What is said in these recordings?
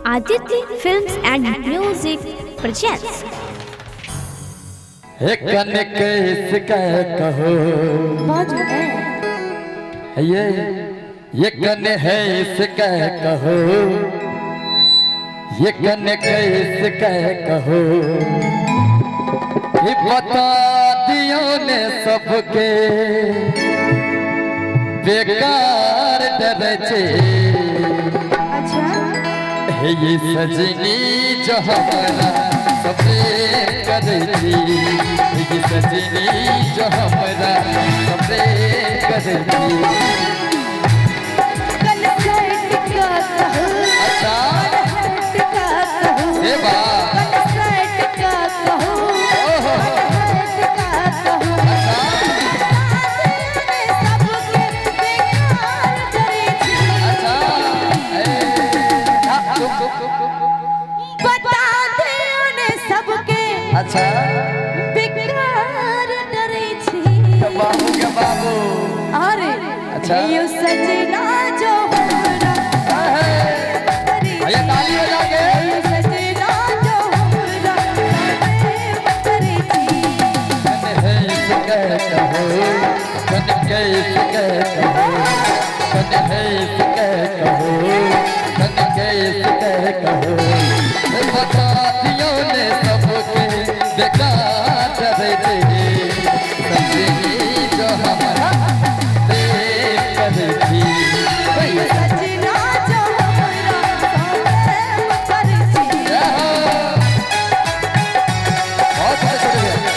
Aditya Films and Music presents. एक इसके कहो बाजू है। ये कन है इसके कहो, ये कन इसके कहो, ये बता दियो ने सबके बेकार डरे। अच्छा हे ये सजनी जो हमरा सबे करे छी, ये सजनी जो हमरा सबे करे छी। कल सेट का कहूँ, अच्छा हट का कहूँ, ए बा कल सेट का कहूँ, ओहो हट का कहूँ, सबके बेकार डरे छी। अच्छा ए बता दे उन्हें सबके अच्छा बेकार डरे छी। बाबू के बाबू अरे अच्छा। यो सजना जो हमरा भैया ताली बजा के। यो सजना जो हमरा करे छी। कन है इसके कहो, कन के इसके कहो, कन है इसके कहो, कन के इसके कहो, बता दियो ने सबके बेकार डरे छी। सजनी जो हमरा प्रेम करे छी। यो सजना जो हमरा प्रेम करे छी। बहुत बड़े छोटे भैया।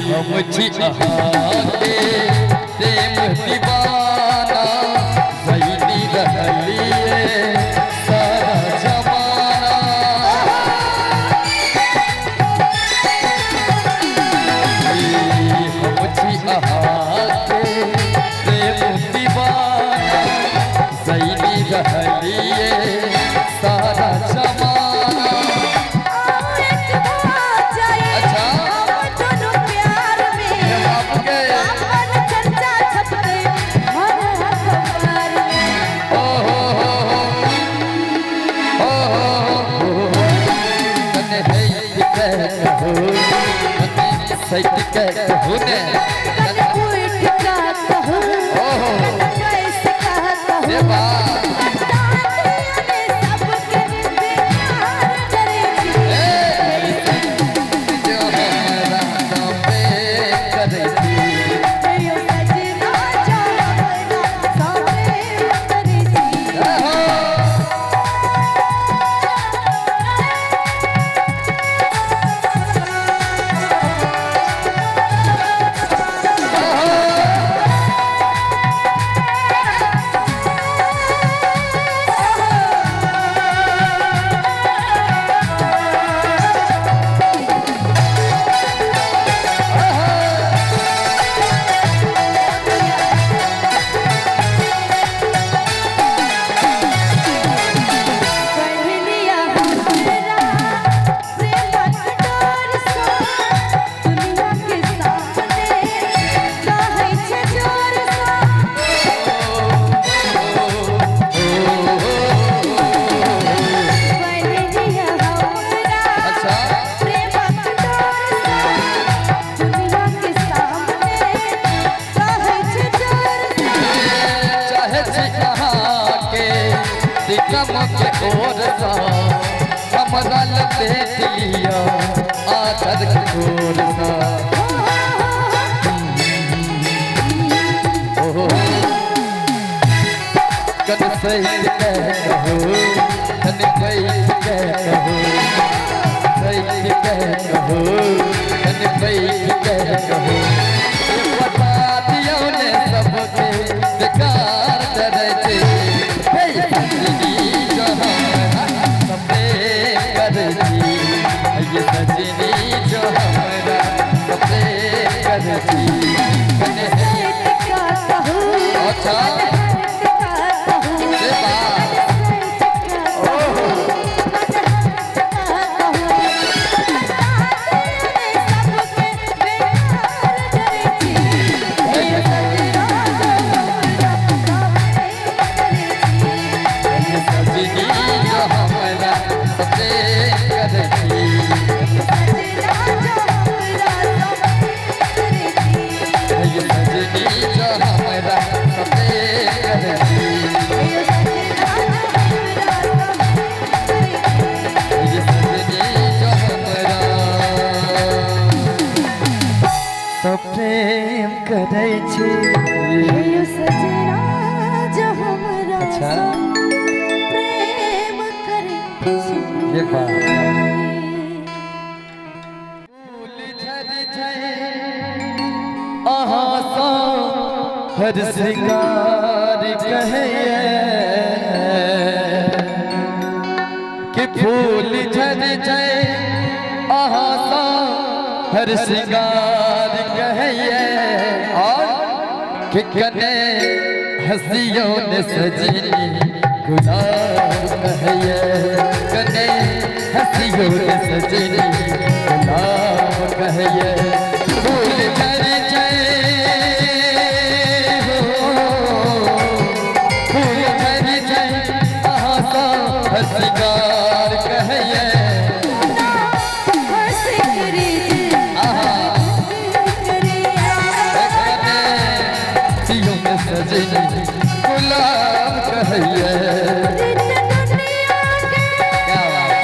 हम छी अहाँके प्रेम दीवाना, सैनी रहलिए सारा जमाना। हम छी अहाँके प्रेम दीवाना, सैनी रहलिए सारा जमाना। एक बार जाए अच्छा हम दोनों प्यार में, बाबू के अपन चर्चा छपते हर अखबार में। ओ हो हो हो हो हो हो कन है के कहो, कन सैत के कहो ने, कल उठ का कहूँ, ओ हो कल कैसे का कहूँ, ए बा बता दियो ने सबके बेकार डरे छी। ए जो हमरा सबे करे छी। यो सजना जो हमरा सबे करे छी। हो पहलिया हमरा प्रेमक डोर सँ, दुनिया के सामने कहै छै जोर सँ। पहलिया हमरा अच्छा प्रेमक डोर सँ, दुनिया के सामने कहै छै जोर सँ। चाहे छी अहाँके सिकम के ओर सँ, हमरा लपेट लिअ आचर के गोर सँ। ओहो कन सैत के कहो, कन कैत के कहो, सैत के कहो, कन कैत के कहो, बता दियो ने सबके बेकार डरे छी। हे सजनी जो हमरा सबे करे छी। ये सजनी जो हमरा प्रेम करै छी। अच्छा प्रेम करै छी सजना जो हमरा अच्छा। प्रेम करै छी। ये बात फूल झर जाए अहाँ सँ हर श्रृंगार कहैए कि फूल झर जाए अहाँ सँ हर श्रृंगार कहैए और कि कने हंसियों ने सजनी गुलाब कहैए कने हंसियों ने सजनी गुलाब कहैए। फूल झर जाए हो फूल झर जाए अहाँ सँ हर श्रृंगार कहैए। सजनी गुलाब कहैए। क्या बात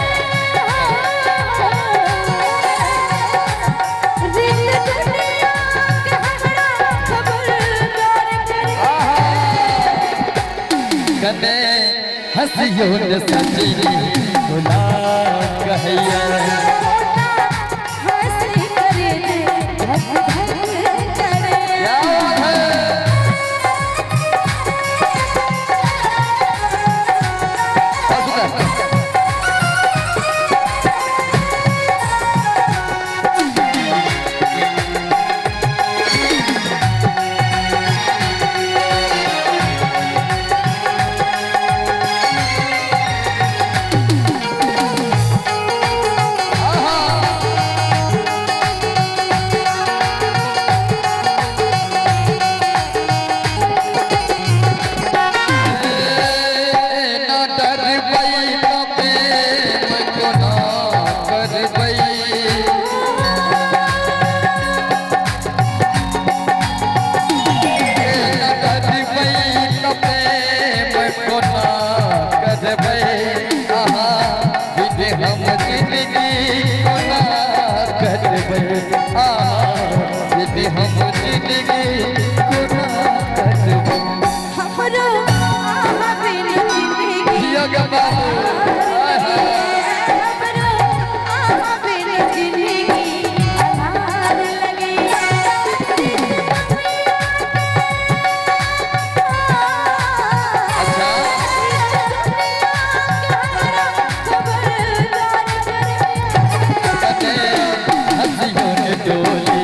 कने हंसियों ने सजनी गुलाब कहैए। क्या बात है। हम जिंदगी कोना कटबै हमरो आहा बिन जिंदगी हमरो आहा बिन जिंदगी अन्हार लगे। अच्छा हंसियों ने डोली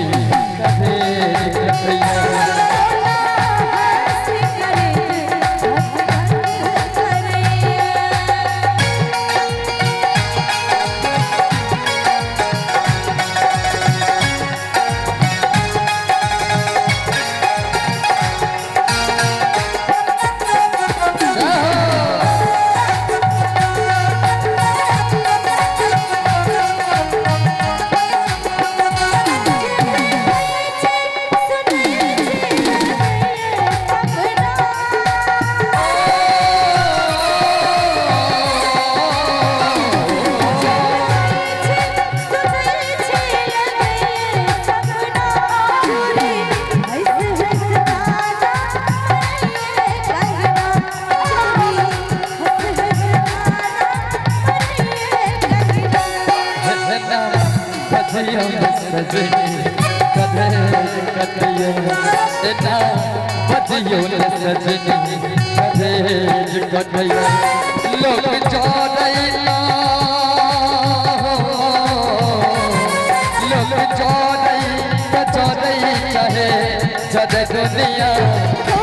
लोग जा रही जरे दुनिया।